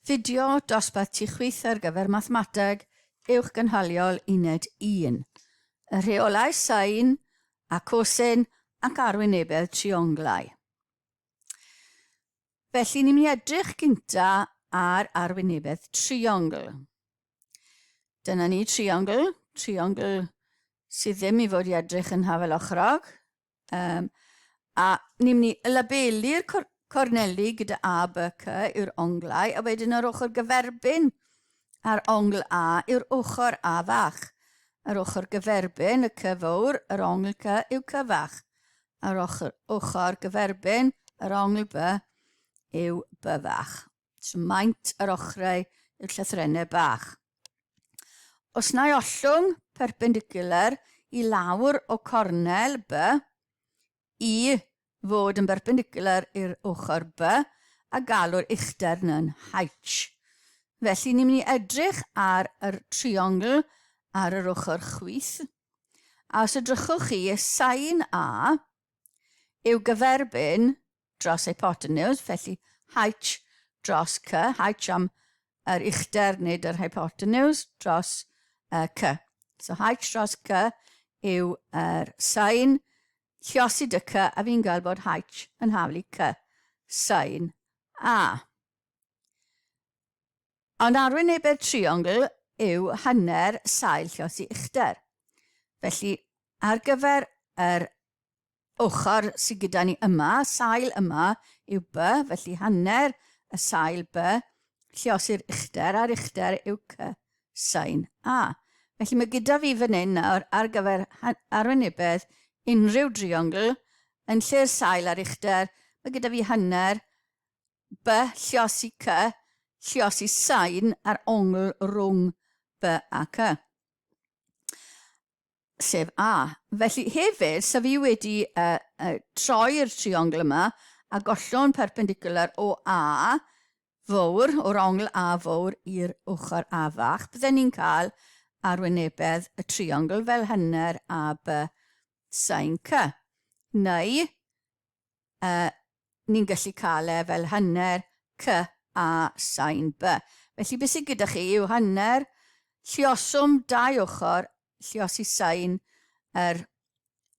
Fideo dosbarth tu chwith ar gyfer Mathemateg Uwch Gynhaliol Uned 1. Y rheolau sain a cosin ac arwynebedd trionglau. Felly ni'n mynd i edrych gynta ar arwynebedd triongl. Dyna ni triongl, triongl sydd ddim i fod i edrych yn hafel ochrog. Um, a ni'n mynd i labelu'r cor corneli gyda A, B, C yw'r onglau, a wedyn yr ochr gyferbyn a'r ongl A yw'r ochr A fach. Yr ochr gyferbyn, y C fawr, yr ongl C yw C fach. A'r ochr, ochr gyferbyn, yr ongl B yw B fach. So maint yr ochrau yw'r llythrennau bach. Os na i ollwng perpendicular i lawr o cornel B i fod yn berpendicular i'r ochr B a galw'r uchder yn H. Felly ni'n mynd i edrych ar yr triongl ar yr ochr chwith. A os edrychwch chi, sain A yw gyferbyn dros hypotenuse, felly H dros C, H am yr uchder nid yr hypotenuse dros uh, C. So H dros C yw yr sain, lliosi dy C, a fi'n gael bod H yn haflu C, sain A. Ond arwynebedd triongl yw hanner sail lliosi uchder. Felly, ar gyfer yr ochr sydd gyda ni yma, sail yma yw B, felly hanner y sail B, lliosi'r uchder, a'r uchder yw C sain A. Felly mae gyda fi fan hyn nawr ar gyfer arwynebedd unrhyw driongl, yn lle'r sail a'r uchder, mae gyda fi hanner B lliosi C, lliosi sain a'r ongl rhwng B a C. Sef A. Felly hefyd, sa fi wedi uh, uh, troi'r triongl yma a gollwng perpendicular o A fawr, o'r ongl A fawr i'r ochr A fach, bydden ni'n cael arwynebedd y triongl fel hanner A B sin C. Neu, uh, ni'n gallu cael e fel hanner C a sain B. Felly beth sydd gyda chi yw hanner lluoswm dau ochr lluosi sain yr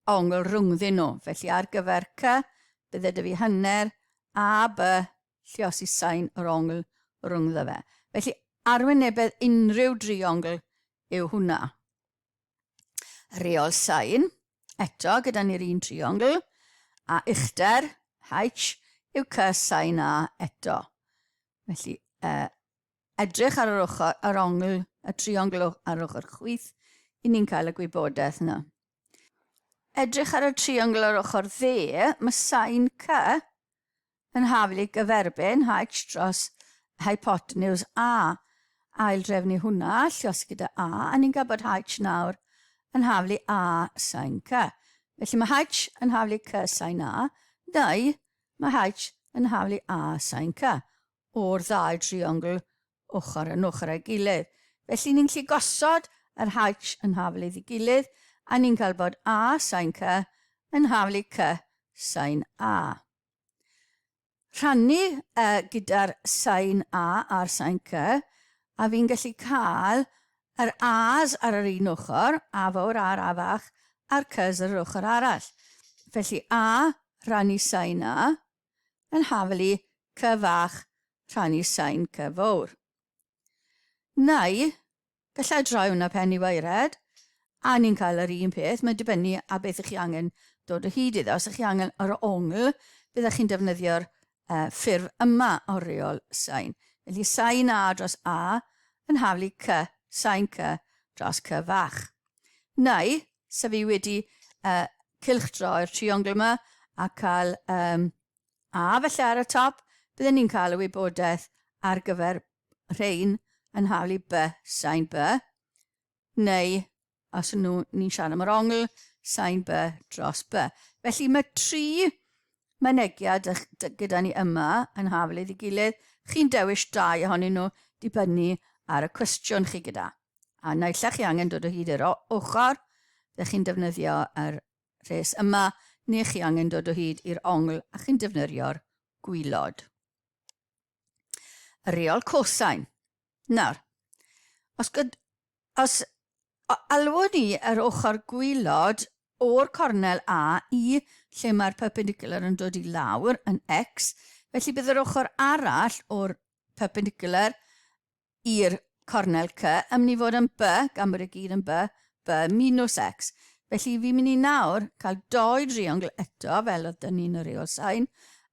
ongl rhyngddyn nhw. Felly ar gyfer C, bydde dy fi hanner A, B, lluosi sain yr ongl rhyngddo fe. Felly arwynebedd unrhyw driongl yw hwnna. Rheol sain, eto gyda ni'r un triongl, a uchder, H, yw C sain A eto. Felly, uh, edrych ar yr ochr, yr ongl, y triongl ar yr ochr chwith, i ni'n cael y gwybodaeth yna. Edrych ar y triongl ar ochr dde, mae sain C yn haflu gyferbyn H dros hypotenws A. Aildrefnu hwnna, lluos gyda A, a ni'n cael bod H nawr yn haflu A sain C. Felly mae H yn haflu C sain A, neu mae H yn haflu A sain C o'r ddau driongl ochr yn ochr â'i gilydd. Felly ni'n gallu gosod yr H yn haflu iddi gilydd, a ni'n cael bod A sain C yn haflu C sain A. Rhannu uh, gyda'r sain A a'r sain C, a fi'n gallu cael yr A's ar yr un ochr, A fawr a'r A fach, a'r C's ar yr ochr arall. Felly A rhannu sain A yn haflu C fach rhannu sain C fawr. Neu, Gallai droi hwnna pen i waered, a ni'n cael yr un peth, mae'n dibynnu ar beth ych chi angen dod o hyd iddo. Os ych chi angen yr ongl, byddech chi'n defnyddio'r uh, ffurf yma o reol sain. Felly sain A dros A yn haflu C, sain C dros C fach. Neu, sef fi wedi uh, cylchdroi'r triongl yma a cael um, A felly ar y top, bydden ni'n cael y wybodaeth ar gyfer rhein yn haflu B, sain B, neu os nhw ni'n siarad am yr ongl, sain B dros B. Felly mae tri mynegiad gyda ni yma yn haflu iddi gilydd. Chi'n dewis dau ohonyn nhw dibynnu ar y cwestiwn chi gyda. A naill chi angen dod o hyd i'r ochr, ydych chi'n defnyddio yr rhes yma, neu chi angen dod o hyd i'r ongl a chi'n defnyddio'r gwylod. Y reol cosine. Nawr, os, gyd, os alwwn ni yr ochr gwylod o'r cornel A i lle mae'r perpendicular yn dod i lawr yn X, felly bydd yr ochr arall o'r perpendicular i'r cornel C yn mynd i fod yn B, gan bod y gyd yn B, B minus X. Felly fi'n mynd i nawr cael doi driongl eto, fel oedd dyn ni'n y reol sain,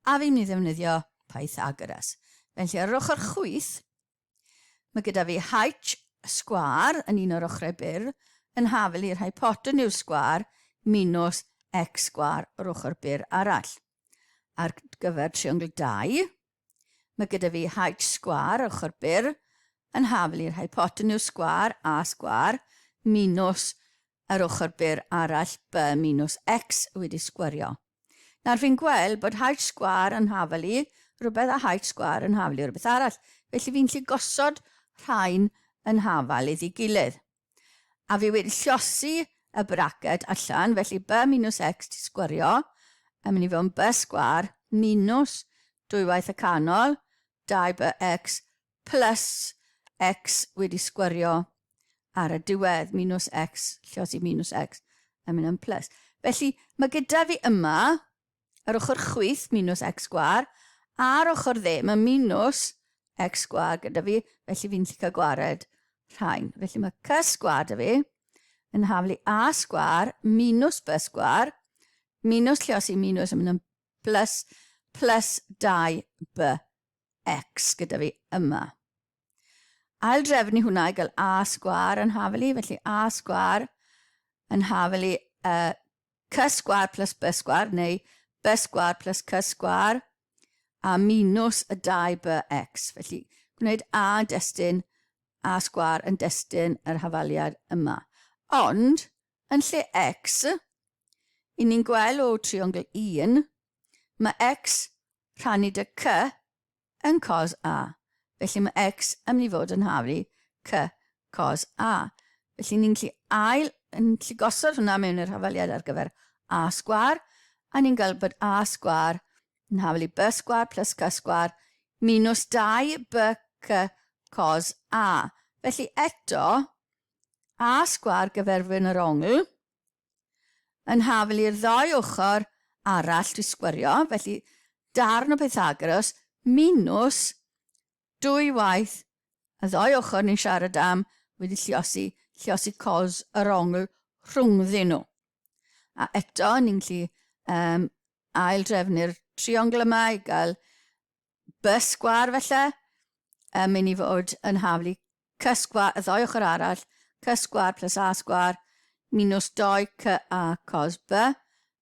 a fi'n mynd i ddefnyddio Pythagoras. Felly ar yr ochr chwith, mae gyda fi h sgwâr yn un o'r ochrau byr yn hafel i'r hypotenws sgwâr minus x sgwâr o'r ochr byr arall. Ar gyfer triongl 2, mae gyda fi h sgwâr ochr byr yn hafel i'r hypotenws sgwâr a sgwâr minus yr ochr byr arall b minus x wedi sgwario. Nawr fi'n gweld bod h sgwâr yn hafel i rhywbeth a h sgwâr yn hafel i rhywbeth arall, felly fi'n lli gosod rhain yn hafal iddi gilydd. A fi wedi llosi y braced allan, felly b minus x di sgwario, yn mynd i fod yn b sgwâr minus dwywaith y canol, 2bx plus x wedi sgwario ar y diwedd, minus x, lliosi minus x, yn mynd yn plus. Felly, mae gyda fi yma, yr ochr chwith, minus x sgwar, a'r ochr dde, mae minus x sgwar gyda fi, felly fi'n gallu cael gwared rhain. Felly mae c sgwar da fi, yn haflu a sgwar minus b sgwar, minus lliosi minus yn mynd yn plus, plus 2b x gyda fi yma. Ail drefnu hwnna i gael a sgwar yn hafel i, felly a sgwar yn hafel i uh, c sgwar plus b sgwar, neu b sgwar plus c sgwar, a minus y 2bx. Felly, gwneud a yn destun, a sgwar yn destun yr hafaliad yma. Ond, yn lle x, i ni'n gweld o triongl 1, mae x rhannu dy c yn cos A. Felly mae x yn mynd i fod yn haflu c cos A. Felly ni'n gallu ail, yn gallu gosod hwnna mewn i'r hafaliad ar gyfer A sgwar, a ni'n gweld bod A sgwar yn haflu B sgwar plus C sgwar minus 2 BC cos A. Felly eto, A sgwar gyferbyn yr ongl, yn hafel i'r ddau ochr arall dwi sgwario, felly darn o Pythagoras minus dwy waith y ddau ochr ni'n siarad am wedi lliosi, lliosi cos yr ongl rhwngddyn nhw. A eto, ni'n gallu um, ail drefnu'r triongl yma i gael B sgwâr felly, yn mynd i fod yn haflu C sgwâr, y ddau ochr arall, C sgwâr plus A sgwâr minus 2 CA cos B.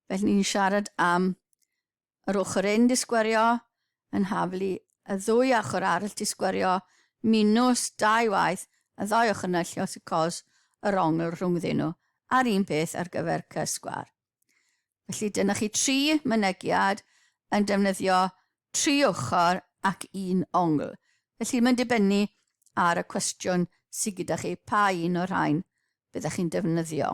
Felly ni'n siarad am yr ochr un di sgwario yn haflu y ddwy ochr arall di sgwario minus 2 waith y ddau ochr yna llios y cos yr ongl rhwngddyn nhw a'r un peth ar gyfer C sgwâr. Felly dyna chi tri mynegiad yn defnyddio tri ochr ac un ongl. Felly mae'n dibynnu ar y cwestiwn sydd gyda chi, pa un o'r rhain byddech chi'n defnyddio.